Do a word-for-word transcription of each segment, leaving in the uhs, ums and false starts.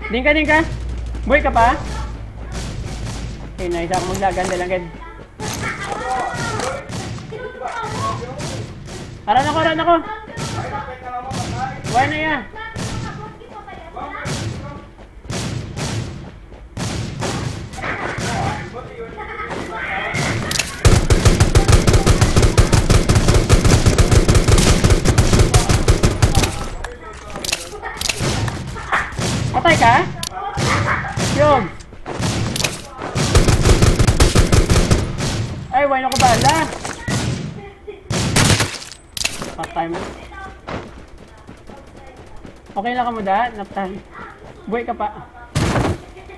Ding ka, ding ka? Buhi ka pa? Okay, nice. Ako maglagan na lang, gid. Aran ako, aran ako. Wala na yan. Patay ka? Yun. Ay, wala na ko bala. Patay mo. Okay lang ka mo, da? Napatay. Buhay ka pa.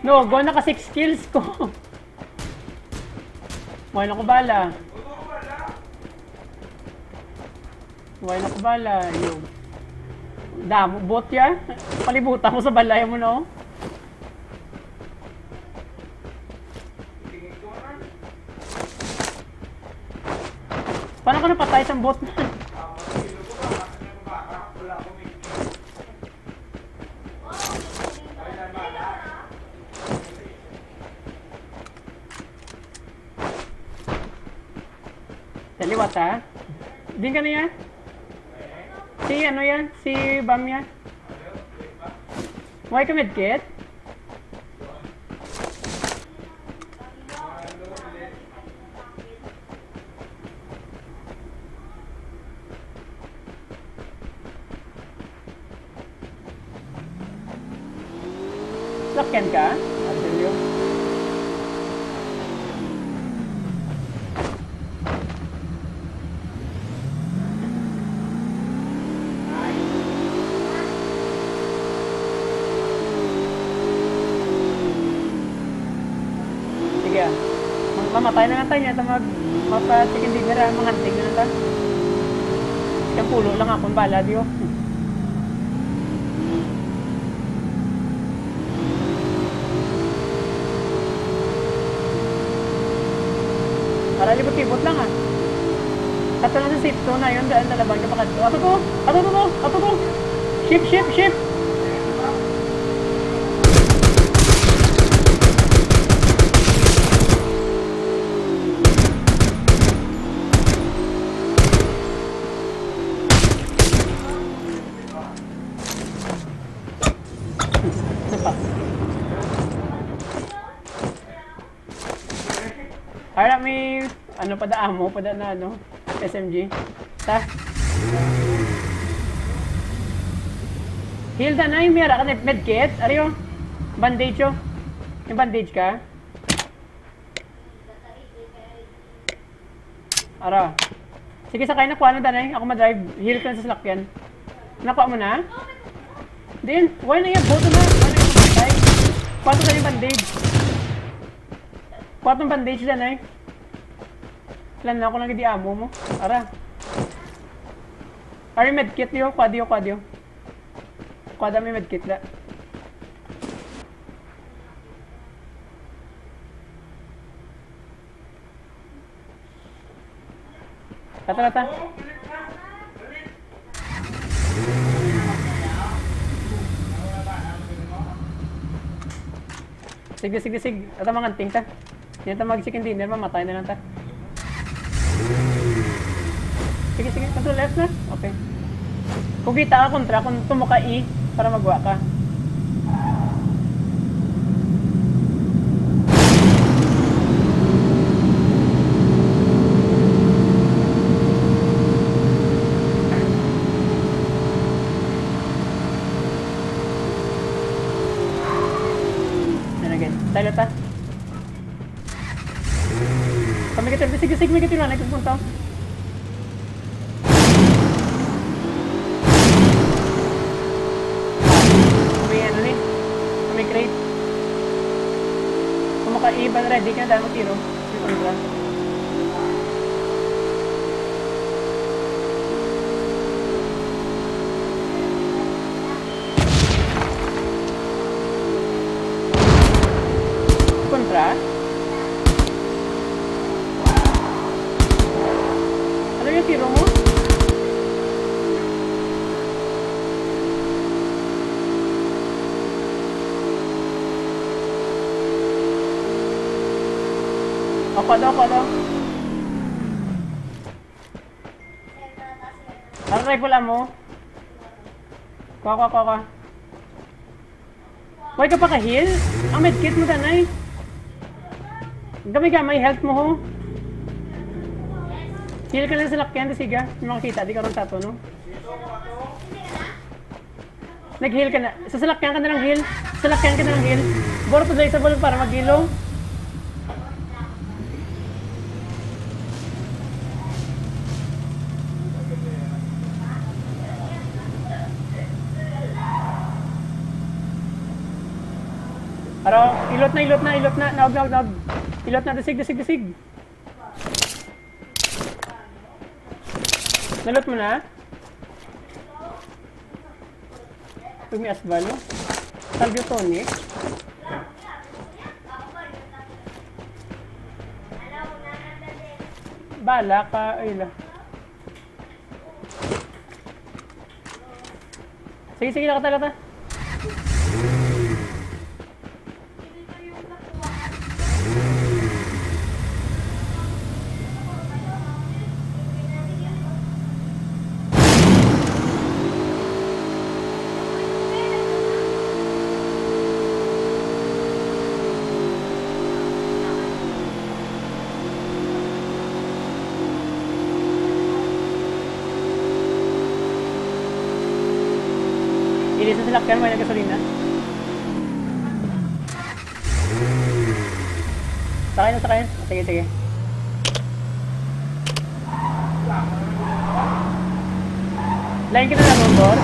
No, go na ka six kills ko. Wala na ko bala. Wala na ko bala. Yo. Damo, bot ya. Palibutan ko sa balay mo, no? Paano ka napatay sa bot na? Sa liwat, ha? Din ka na yan? Si ano yan? Si Bam yan? Why ka medkit? Sakyan ka? Adelio? Sige, ah. Mag-, mamatay na lang tayo niya. Ito mag-, mapa-chicken dinner, ah. Manganting na lang ta. Yung pulo lang akong bala, diyo. Para libot-libot lang, ah. Kato lang sa safe zone na yun, daan na laban ka pa kadto. Ato to! Ato to to! Ato to! Ship, ship, ship! Ano pa? Ara, may ano pa da, amo pa da na, ano, S M G. Ta. Hilda na yung mira ka na medkit. Ari, oh. Bandage, oh. Yung bandage ka. Ara. Sige, sakay na, kuha na, danay. Ako madrive. Heal ka na sa salakyan. Nakuha mo na? Din, why na yan? Boto na. Why na yan? Patay. Kuha to sa yung bandage. Kuha tong bandage, danay. Plan na ako lang di amo mo. Ara. Ari medkit, diyo. Kuha, diyo, kuha, diyo. Kuha dami medkit na. Tata, tata. Sige, sige, sige. Ata manganting ta. Yan ta mag-chicken dinner, mamatay na lang ta. Sige, sige. Control F na. Okay. Kung kita ka kontra, kung tumuka E, para magwa ka. Then again, tayo ta. Kami ka, sige, sige, may katira na, nagpunta. May ano ni? May crate. Kung maka-iban, ready ka, dahil mo tiro. May kontra. Kontra? Ano yung tiro mo? Kuha daw, kuha daw. Ang rifle ammo. Kuha, kuha, kuha, kuha. Why ka pa ka-heal? Ang medkit mo, danay. Gamay-gamay, health mo, ho. Heal ka lang sa lakyan, di siga. May makakita, di ka ron tato, no? Nag-heal ka na. Sa salakyan ka na lang heal. Sa salakyan ka na lang heal. Borot sa isabol para mag-heal, oh. Aro, ilot na, ilot na, ilot na. Naog, naog, naog. Ilot na, dasig, dasig, dasig. Nalot mo na? Uy, may asbal, oh. Cardiotonic. Bala ka, ay la. Sige, sige, lakad, lakad. Ilis sa salakyan, may naggasolina. Sakay na, sakay na. Sige, sige. Lain kita na, Bor.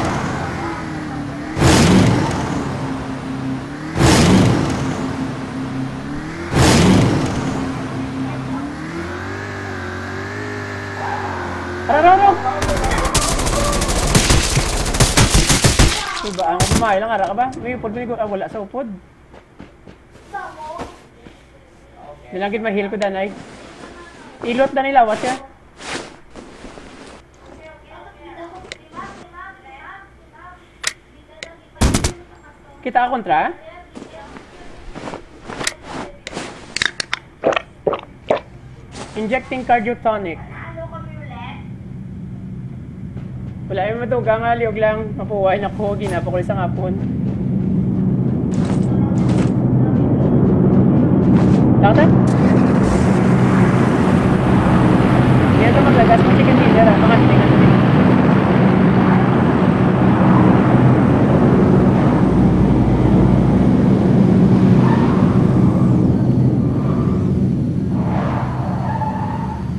Tara, tara, tara. Diba, ang kumain lang, ara ka ba? May upod, may gu-, ah, wala sa upod. Di lang gid ma-heal ko, danay. Ilot, danay, lawas ka. Kita ka kontra? Injecting cardiotonic. Wala yung matuga nga, liog lang. Mapuway na ko, ginapa ko sa ngapon. Takta? Yan sa maglagas, may chicken dinner, ah. Mga chicken dinner.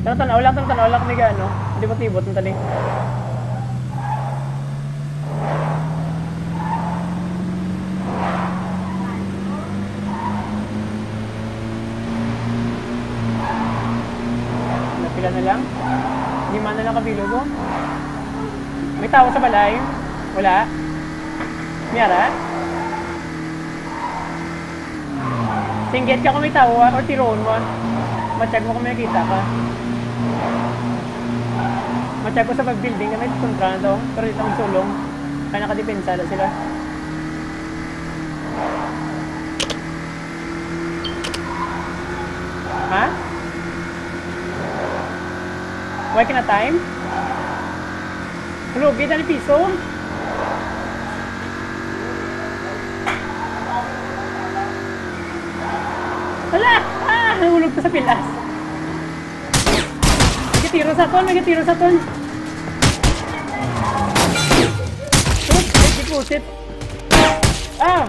Tara, tan-aw lang, tara, tan-aw lang kami ga, ano, libot-libot ang tali. Napila na lang? Lima na lang kabilog, oh. May tao sa balay? Wala? May ara? Singgit ka kung may tawo, ah, or tiroon mo, ah. Matsyag mo kung may nakita ka. Matsyag ko sa pag-building na may kontra na to, pero dito magsulong. Kaya nakadepensa na sila. Ha? Why ka na time? Lugi na ni piso. Hala! Ah! Nahulog ko sa pilas. May tiro sa ton, may tiro sa ton. Oops, deposit. Ah!